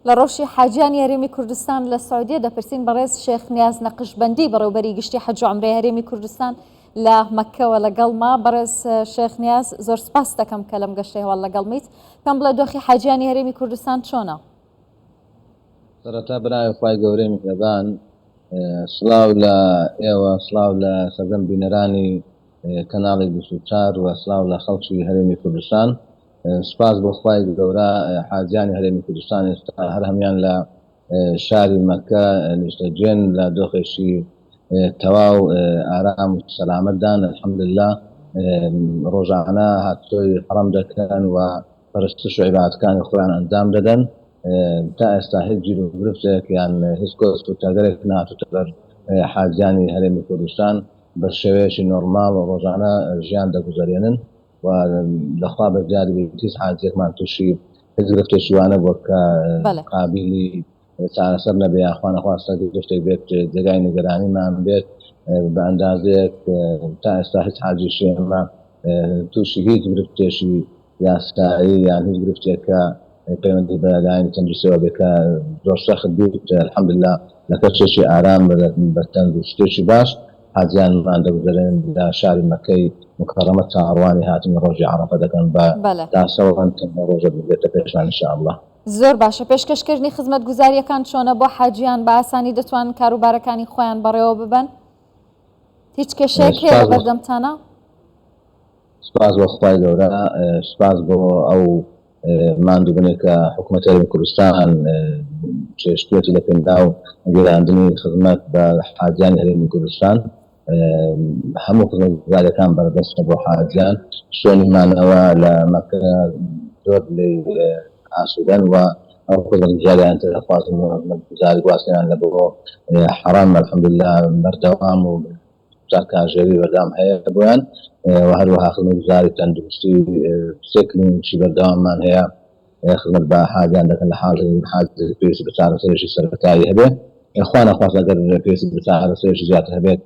لە ڕەوشی حاجیانی هەرێمی کوردستان لە سعودیە دەپرسین بەڕێز شێخ نیاز نەقشبەندی بەڕێوبەری گشتی حەج و عەمرەی هەرێمی کوردستان لە مەککەوە لەگەڵما. بەڕێز شێخ نیاز زۆر سپاست دەکەم کە لەم گەشتەی هەواڵ لەگەڵمیت. پێم بڵێ دۆخی حاجیانی هەرێمی کوردستان چۆنە؟ سەرەتا بەناوی خوای گەورەی میهرەبان سڵاو لە ئێوە سڵاو لە سەرجەم بینەرانی کەناڵی 24 و سڵاو لە خەڵکی هەرێمی کوردستان سوپاس بۆ خوای گەورە حاجیانی هەرێمی کوردستان ئێستا هەر هەموان لە شاری مەککە نیشتەجێن لە دۆخێکی تەواو ئارام و سەلامەتدان الحمدللە ڕۆژانە هاتوچۆی حەڕەم دەکەن و پەرستش و عیبادەتەکانی خۆیان ئەنجام دەدەن تا ئێستا هیچ گیروگرفتێک یان هیچ کۆسپ و تەگەرێک نەهاتووتە بەر حاجیانی هەرێمی کوردستان بە شێوەیەکی نۆرماڵ ڕۆژانە ژیان دەگوزەرێنن و لە خوا بەزیادی بێت هیچ حاجیەکمان تووشی هیچ گرفتێکی وا نەبووە کە قابیلی چارەسەر نەبێ یان خوا نەخواستە گرفتێک بێت جێگای نیگەرانیمان بێت بە ئەندازەیەک تا ئێستا هیچ حاجیشی ئێمە تووشی هیچ گرفتێکی یاسایی یان هیچ گرفتێک کە پەیوەندی بە لایەنی تەندروستیەوە بێت کە زۆر سەخت بیت الحمدللە لە کەشێکی ئارام بە تەندروستیەکی باش حاجیانمان دەگوزەرێنن لە شاری مەککەی موکەڕەمە چاوەڕوانی هاتنی ڕۆژی عەڕەفە دەکەن بە تاسەوەن کە ئەو ڕۆژە ببێتە پێشمان ان شاء اللە. زۆر باشە پێشکەشکردنی خزمەتگوزارییەکان چۆنە بۆ حاجیان بە ئاسانی دەتوانن کاروبارەکانی خۆیان بەڕێوە ببەن؟ هیچ کێشەیەک هەیە لە بەردەمتانا؟ سوپاس بۆ خوای گەورە سوپاس بۆ ئەو ماندووبونەی کە حکومەتی هەرێمی کوردستان چێشتویەتی لە پێناو گەیاندنی خزمەت بە حاجیانی هەرێمی کوردستان هەموو خزمەتگوزاریەکان بەردەستە بۆ حاجیان شوێنی مانەوە لە مەککە زۆر لێی ئاسوودەن و ئەو خزمەتگوزاریان تر دەخوازن و خزمەتگوزاری گواستنیان لە بۆ حەڕەم الحمدللە بەردەوام و چەند کاژێری بەردەوام هەیە بۆیان و هەروەها خزمەتگوزاری تەندروستی سێ کلینیکی بەردەواممان هەیە خزمەت بە حاجیان دەکەن لە حاڵی حاجی پێویستی بە چارەسەرێکی سەرەتایی هەبێت خوا نەخواست ئەگەر پێویستی بە چارەسەرێکی زیاتر هەبێت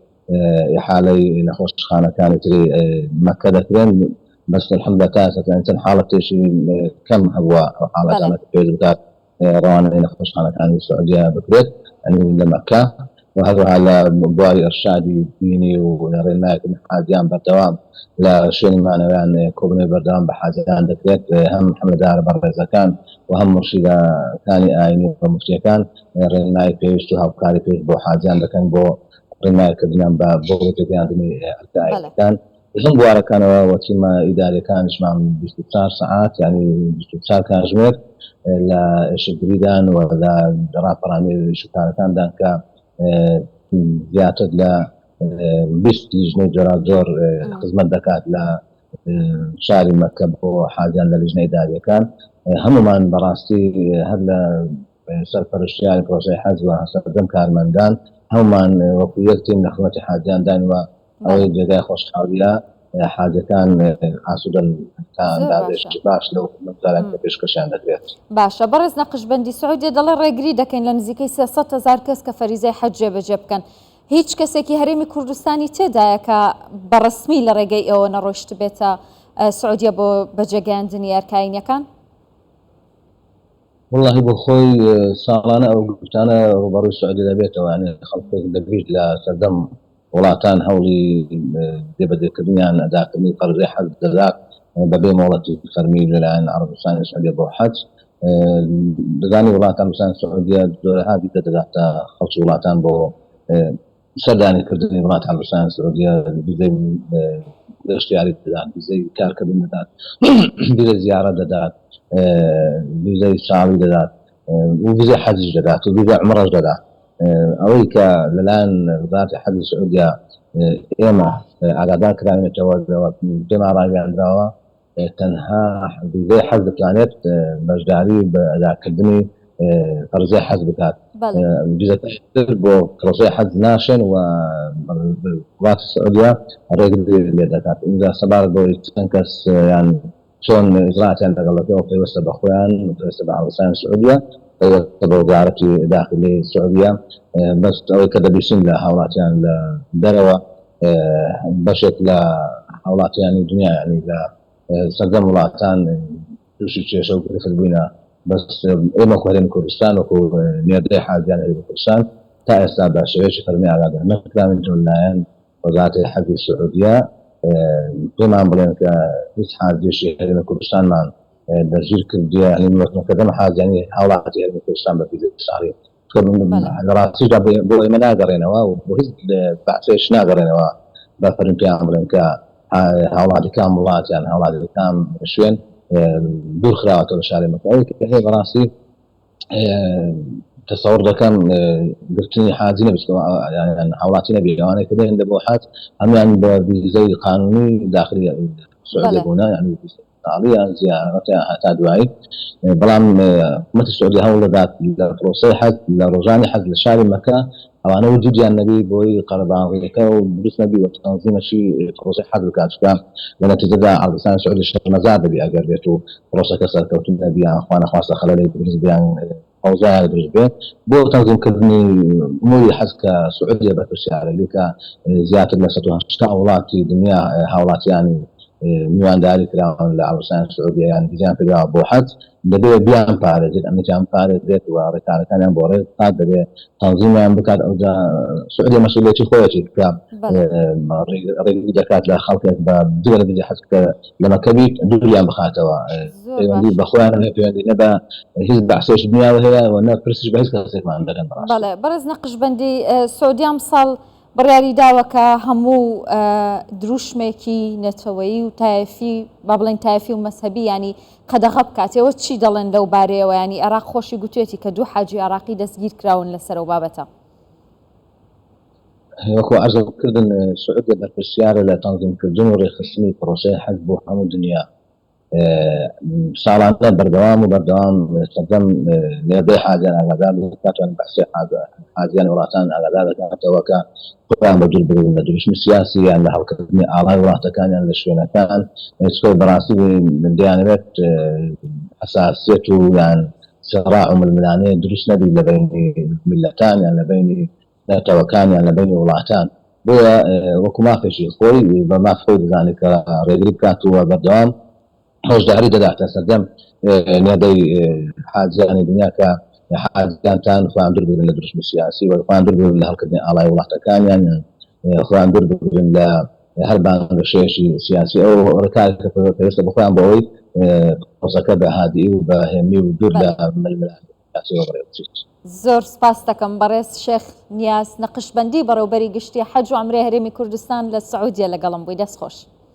ئیحالەی نەخۆشخانەکانی تری مەککە دەکرێن بەس الحمدلله تا ئێستا چەند حاڵەتێکی کەم هەبووە ئەو حاڵەتانە کە پێویست بکات ڕەوانەی نەخۆشخانەکانی سعودیە بکرێت یانی لە مەککە و هەروەها لە بواری ئیرشادی دینی و ڕێنمایکردنی حاجیان بەردەوام لە شوێنی مانەوەیان کۆبوونەوەی بەردەوام بە حاجیان دەکرێت هەم حەملەدارە بەڕێزەکان و هەم مورشیدەکانی ئاینی و موفتیەکان ڕێنمایی پێویست و هاوکاری پێویست بۆ حاجیان دەکەن بۆ ڕێنمایکردنیان بە بۆ پێگەیاندنی ئەرکە ئاینیەکان. لەم بوارەکانەوە وە تیمە ئیداریەکانیشمان 24 سەعات یانی 24 کاژمێر لە ئێشکگریدان و لە ڕاپەڕانی ئیشوکارەکاندان کە زیاتر لە 20 لیژنەی جۆراوجۆر خزمەت دەکات لە شاری مەککە بۆ حاجیان لە لیژنە ئیداریەکان هەموومان بەڕاستی هەر لە سەرپەرشتیاری پرۆسەی حەج و سەرجەم کارمەندان هەموومان وەکو یەک تیم لە خزمەتی حاجیانداین و ئەوەی جێگای خۆشحاڵیە حاجەکان ئاسوودەن تا ئەندازەیەکی باش لەو خزمەتگوزاریانە کە پێشکەشیان دەکرێت. باشە بەڕێز نەقشبەندی سعودیە دەڵێ ڕێگری دەکەین لە نزیکەی 300 هەزار کەس کە فەریزەی حەج جێبەجێ بکەن هیچ کەسێکی هەرێمی کوردستانی تێدایە کە بە ڕەسمی لە ڕێگەی ئێوە نەڕۆیشتبێتە سعودیە بۆ بەجێگەیاندنی ئەرکە ئاینیەکان؟ وەڵاهی بۆ خۆی ساڵانە ئەو گرفتانە ڕووبەڕووی سعودیە دەبێتەوە یانی خەڵکێک دەبیت لە سەردەم وڵاتان هەوڵی جێبەجێکردنیان ئەداکردنی فەرزەی حەج دەدات بەبێ مۆڵەتی فەرمی لەلایەن عەرەبستانی سعودیە بۆ حەج دەزانی وڵاتان عەرەبستانی سعودیە جۆرەها ڤیزە دەداتە خەڵکی وڵاتان بۆ سەردانی کردنی وڵاتی عەرەبستانی سعودیە ڤیزەی گەشتیاری دەدات ڤیزەی کارکردن دەدات ڤیزەی زیارەت دەدات ڤیزەی ساڵی دەدات و ڤیزەی حەجیش دەدات و ڤیزەی عومڕەش دەدات ئەوەی کە لەلایەن وەزارەتی حەجی سعودیە ئێمە ئاگادار کراوینەتەوە پێمان ڕاگەیاندراوە تەنها ڤیزەی حەج دەتوانێت بەشداری بە ئەداکردنی فەرزەی حەج بکات ڤیزەکانی تر بۆ پرۆسەی حەج ناشێن و وڵاتی سعودیە ڕێگری لێ دەکات ئینجا سەبارەت بەوەی چەند کەس یان چۆن ئیجرائاتیان لەگەڵ دەکرێت ئەوە پەیوەستە بە خۆیان پەیوەستە بە عەرەبستانی سعودیە پەیوەستە بە وەزارەتی داخلی سعودیە بەس ئەوەی کە دەبیستین لە هاوڵاتیان لە دەرەوە بەشێک لە هاوڵاتیانی دنیا یانی لە سەرجەم وڵاتان تووشی کێشە و گرفت بووینە. بەس ئێمە وەکو هەرێمی کوردستان وەکو نێردەی حاجیانی هەرێمی کوردستان تا ئێستا بە شێوەیەکی فەرمی ئاگادار نەکراوین لەلایەن وەزارەتی حەجی سعودیە پێمان بڵێن کە هیچ حاجیەکی هەرێمی کوردستانمان دەستگیر کردیە یانی مەکردن حاجیانی هاوڵاتی هەرێمی کوردستان بە فیزەی ساڵی لە ڕاستیشدا بۆ ئێمە ناگەڕێنەوە و بۆ هیچ بەعسێش ناگەڕێنەوە بە فەرمی پێیان بڵێن کە هاوڵاتی کام وڵات یان هاوڵاتی کام شوێن دوور خراوەتەوە لە شاری مەکە ئەوەی کە هەیە بەڕاستی تەسەوڕ دەکەم گرتنی حاجی نەبێت هاوڵاتی نەبێت ئەوانەی کە دێن بۆ حاج هەموویان بە ڤیزەی قانونی داخلی سعودیە بوونە یعنی ساڵی یان زیارەت هەتا دوایی بەڵام حکوومەتی سعودی هەوڵ دەدات لە پرۆسەی حەج لە ڕۆژانی حەج لە شاری مەکە ئەوانە وجودیان نەبی بۆی قەرەباڵغیەکە و دروست نەبی و تەنزیمەکی پرۆسەی حەج بکات چونکە لە نەتیجەدا عەرەبستانی سعودی شەرمەزار دەبی ئەگەر بێت و پرۆسەکە سەرکەوتوو نەبی یان خوا نەخواستە خەلەلێک دروست بێ یان فەوزایەک دروست بێ بۆ تەنزیمکردنی ئوموری حەج کە سعودیە بەرپرسیارە لێی کە زیاتر لە 180 وڵاتی دنیا هاوڵاتیانی میوانداری کراون لە عەرەبستانی سعودیە یان ڤیزەیان پێدراوە بۆ حەج دەبێ بیان پارێزێت ئەمنیەتیان بپارێزێت و ڕێکارەکانیان بۆ ڕێز بکات دەبێ تەنزیمیان بکات ئەوجا سعودیە مەسئولیەتی خۆیەتی کە ڕێگری دەکات لە خەڵکێک بە جگە لە دژی حەج کە لە مەکە بیت دووریان بخاتەوە پەیوەندی بە خۆیان هەیە پەیوەندی نە بە هیچ بەعسێکی دنیاوە هەیە و نە پرسیش بە هیچ کەسێکمان دەکەن بەڕاستی. بەڵێ بەڕێز نەقشبەندی سعودیە ئەمساڵ بڕیاری داوە کە هەموو دروشمێکی نەتەوەیی و تایەفی با بڵێین تایەفی و مەزهەبی یانی قەدەغە بکات ئێوە چی دەڵێن لەو بارەیەوە یانی عێراق خۆشی گوتوێتی کە دوو حاجی عێراقی دەستگیر کراون لەسەر ئەو بابەتە. وەکو عەرزم کردن سعودیە بەرپرسیارە لە تەنزیمکردن و ڕێکخستنی پرۆسەی حەج بۆ هەموو دنیا ساڵانە بەردەوام و بەردەوام سەرجەم نێردەی حاجیان ئاگادار دەکات و بەعسی حاجیان وڵاتان ئاگادار دەکاتەوە کە خۆیان بە دوور بگرن لە دروشمی سیاسی یان لە هەڵکردنی ئاڵای وڵاتەکانیان لە شوێنەکان چونکە بەڕاستی دەیانەوێت حەساسیەت و یان سراع و ململانێ دروست نەبی لە بەینی میللەتان یان لە بەینی نەتەوەکان یان لە بەینی وڵاتان بۆیە وەکو مافێکی خۆی بە ماف خۆی دەزانێت کە ڕێگری بکات و بەردەوام هۆشداری دەداتە سەرجەم نێردەی حاجیانی دنیا کە حاجیانتان خۆیان دوور بگرن لە دروشمی سیاسی و خۆیان دوور بگرن لە هەڵکردنی ئاڵای وڵاتەکانیان خۆیان دوور بگرن لە هەر بانگەشەیەکی سیاسی ئەو ڕێکارێکە پێویستە بە خۆیان بۆ ئەوەی پرۆسەکە بە هادی و بە هێمنی و دوور لە ململانێ سیاسیەوە بەڕێوەبچێت. زۆر سپاست دەکەم بەڕێز شێخ نیاز نەقشبەندی بەڕێوبەری گشتی حەج و عەمرەی هەرێمی کوردستان لە سعودیە لەگەڵم بووی دەست خۆش.